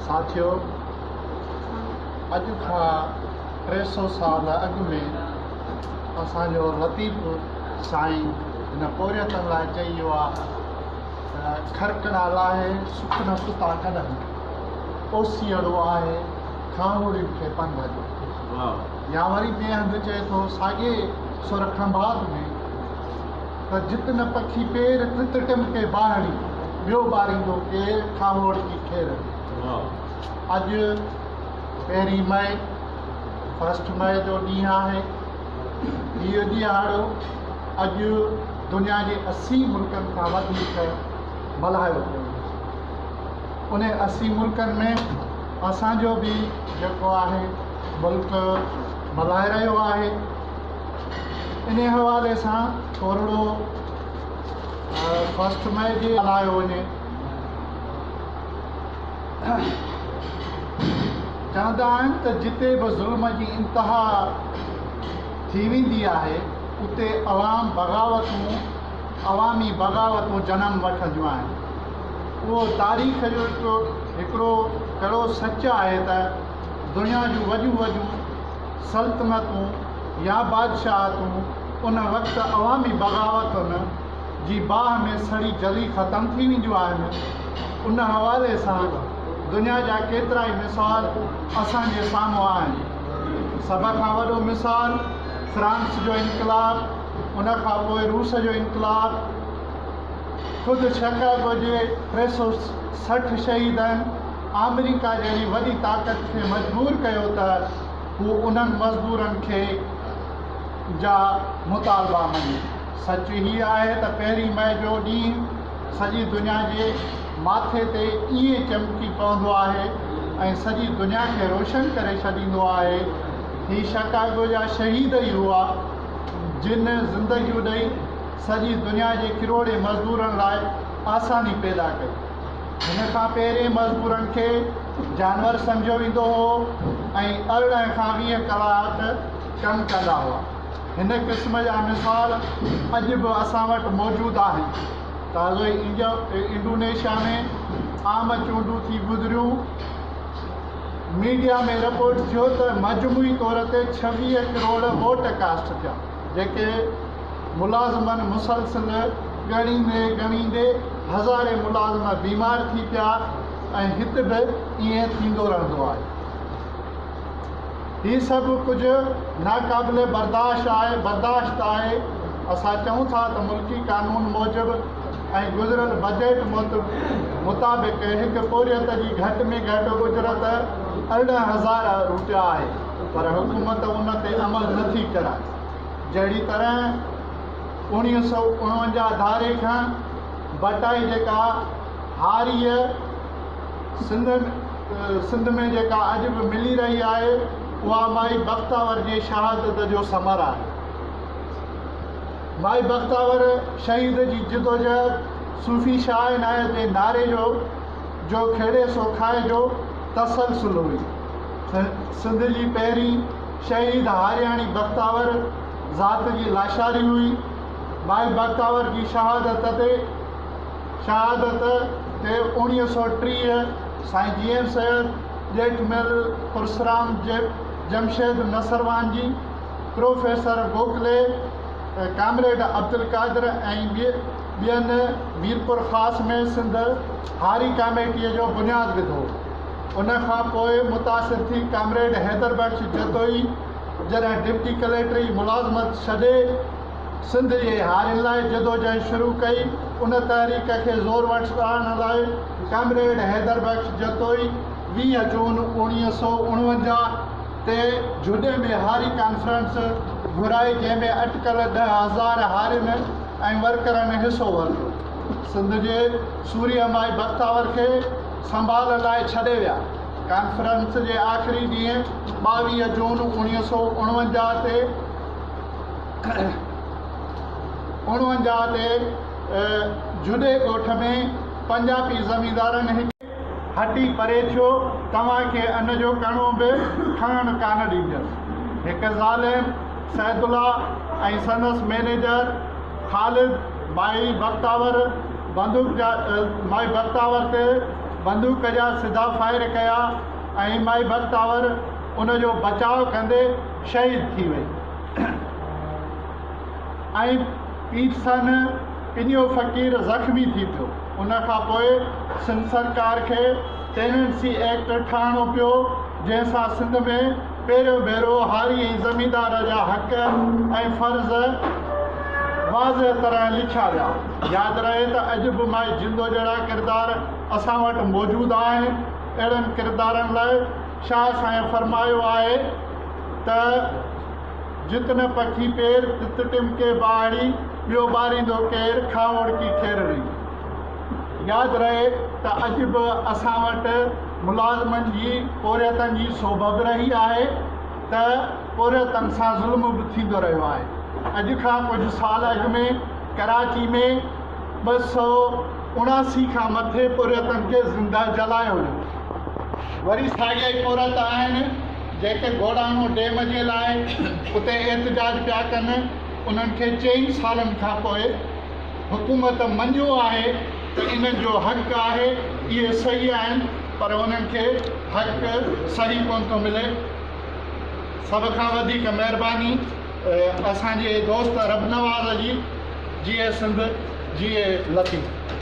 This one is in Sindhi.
ساٿيو، اڄ کان 300 سال اڳ ۾ اسان جو لطيف سائين هن پورهيتن لاء چئي ويو آهي ته کرڪڻا لاهي سک نه ستا ڪڏهن، اوسيئڙو آهي کاهوڙين کي پنڌ جو. يا وري ٻئي هنڌ چئي ٿو ساڳئي سر کنڀات ۾ ته جت نه پکي پير تت ٽمڪي باهڙي، ٻيو ٻاريندو ڪير کاهوڙڪي کير ۾. اڄ پهرين مئي، فرسٽ مئي جو ڏينهن آهي. هيء ڏيهاڙو اڄ دنيا جي 80 ملڪن کان وڌيڪ ملهايو پيو وڃي. انهي 80 ملڪن ۾ اسان جو به جيڪو آهي ملڪ ملهائي رهيو آهي. انهي حوالي سان ٿورڙو فرسٽ مئي جي ملهايو وڃي. چوندا آهن ته جتي به ظلم جي انتها ٿي ويندي آهي اتي عوام بغاوتون عوامي بغاوتون جنم وٺنديون آهن. اهو تاريخ جو هڪڙو ڪڙو سچ آهي ته دنيا جون وڏيون وڏيون سلطنتون يا بادشاهتون ان وقت عوامي بغاوتن جي باهه ۾ سڙي جلي ختم ٿي وينديون آهن. ان حوالي سان دنيا جا ڪيترائي مثال اسان جي سامهون آهن. سڀ کان وڏو مثال فرانس جو انقلاب، ان کان پوء روس جو انقلاب، خود شڪاگو جي 360 شهيدن آمريڪا جهڙي وڏي طاقت کي مجبور ڪيو ته هو انهن مزدورن کي جا مطالبا مڃي. سچ هي آهي ته پهرين مئي جو ڏينهن سڄي دنيا جي ماٿي تي ائين چمڪي پوندو آهي ۽ سڄي دنيا کي روشن ڪري ڇڏيندو آهي. هي شڪاگو جا شهيد ئي هئا جن زندگيون ڏئي سڄي دنيا جي ڪروڙين مزدورن لاء آساني پيدا ڪئي. هن کان پهرين مزدورن کي جانور سمجهيو ويندو هو ۽ 18 کان 20 ڪلاڪ ڪم ڪندا هئا. هن قسم جا مثال اڄ به اسان وٽ موجود آهن. تازو ئي انڊونيشيا ۾ عام چونڊون ٿي گذريون. ميڊيا ۾ رپورٽ ٿيو ته مجموعي طور تي 26 ڪروڙ ووٽ ڪاسٽ ٿيا، جيڪي ملازمن مسلسل ڳڻيندي ڳڻيندي هزارين ملازم بيمار ٿي پيا ۽ هت به ائين ٿيندو رهندو آهي. هي سڀ ڪجهه ناقابل برداشت آهي برداشت آهي. اسان چئون ٿا ته ملڪي قانون موجب ۽ گذريل بجيٽ مطابق هڪ پورهيت جي گهٽ ۾ گهٽ اجرت 18,000 روپيا آهي پر حڪومت ان تي عمل نه ٿي ڪرائي. جهڙي طرح 1949 ڌاري کان بٽائي جيڪا هاريء سنڌ سنڌ ۾ جيڪا اڄ به ملي رهي آهي اها مائي بختاور جي شهادت جو ثمر آهي. مائي بختاور شهيد جي جدوجهد صوفي شاهه عنايت جي نعري جو جو کيڙي سو کائي جو تسلسل هئي. سنڌ جي پهرين شهيد هارياڻي بختاور ذات جي لاشاري هئي. مائي بختاور جي شهادت تي شهادت تي 1930 سائين G M Syed, Jethmal Parsram Jamshed Nusserwanji, professor Gokli, comrade Abdul Qadir ۽ ٻين ميرپورخاص ۾ سنڌ هاري ڪاميٽيء جو بنياد وڌو. ان کان پوء متاثر ٿي ڪامريڊ حيدر بخش جتوئي جڏهن ڊپٽي ڪليڪٽري ملازمت ڇڏي سنڌ جي هارين لاء جدوجهد شروع ڪئي، ان تحريڪ کي زور وٺرائڻ لاء ڪامريڊ حيدر بخش جتوئي 20 جون 1949 تي جهڏي ۾ هاري ڪانفرنس گهرائي، جنهن ۾ اٽڪل 10,000 هارين ۽ ورڪرن حصو ورتو. سنڌ جي سورهيه مائي بختاور کي سنڀال لاء ڇڏي ويا. ڪانفرنس جي آخري ڏينهن 22 جون 1949 تي 49 تي جهڏي ڳوٺ ۾ پنجابي زميندارن هڪ. هٽي پري ٿيو، توهان کي ان جو ڪڻو به کڻڻ ڪانه ڏيندس. هڪ ظالم سعدالله ۽ سندس مئنيجر خالد مائي بختاور بندوق جا مائي بختاور تي بندوق جا سڌا فائر ڪيا ۽ مائي بختاور ان جو بچاء ڪندي شهيد ٿي وئي ۽ پيرسن پنيو فقير زخمي ٿي پيو. ان کان پوء سنڌ سرڪار کي ٽيننسي ايڪٽ ٺاهڻو پيو، جنهن سان سنڌ ۾ پهريون ڀيرو هاري ۽ زميندار جا حق ۽ فرض واضح طرح لکيا ويا. ياد رهي ته اڄ به مائي جندو جهڙا ڪردار اسان وٽ موجود آهن. اهڙن ڪردارن لاء شاهه سائين فرمايو آهي ته. جت نه پکي پير، تت ٽمڪي باهڙي، ٻيو ٻاريندو ڪير، کاهوڙڪي کيرڙي. ياد رهي ته اڄ به اسان وٽ ملازمن جي پورهيتن جي سوڀ به رهي آهي ته پورهيتن سان ظلم به ٿيندو رهيو آهي. اڄ کان ڪجهه سال اڳ ۾ ڪراچي ۾ 279 کان مٿي پورهيتن کي زنده جلايو ويو. وري ساڳيا ئي پورهيت آهن جيڪي گوڙاڻو ڊيم جي لاء اتي احتجاج پيا ڪن، انهن کي چئن سالن کان پوء حڪومت مڃيو آهي ته انهن جو حق آهي، اهي صحيح آهن پر انهن کي حق صحيح ڪونه ٿو ملي. سڀ کان وڌيڪ مهرباني اسان جي دوست ربنواز جي. جيئي سنڌ جيئي لطيف.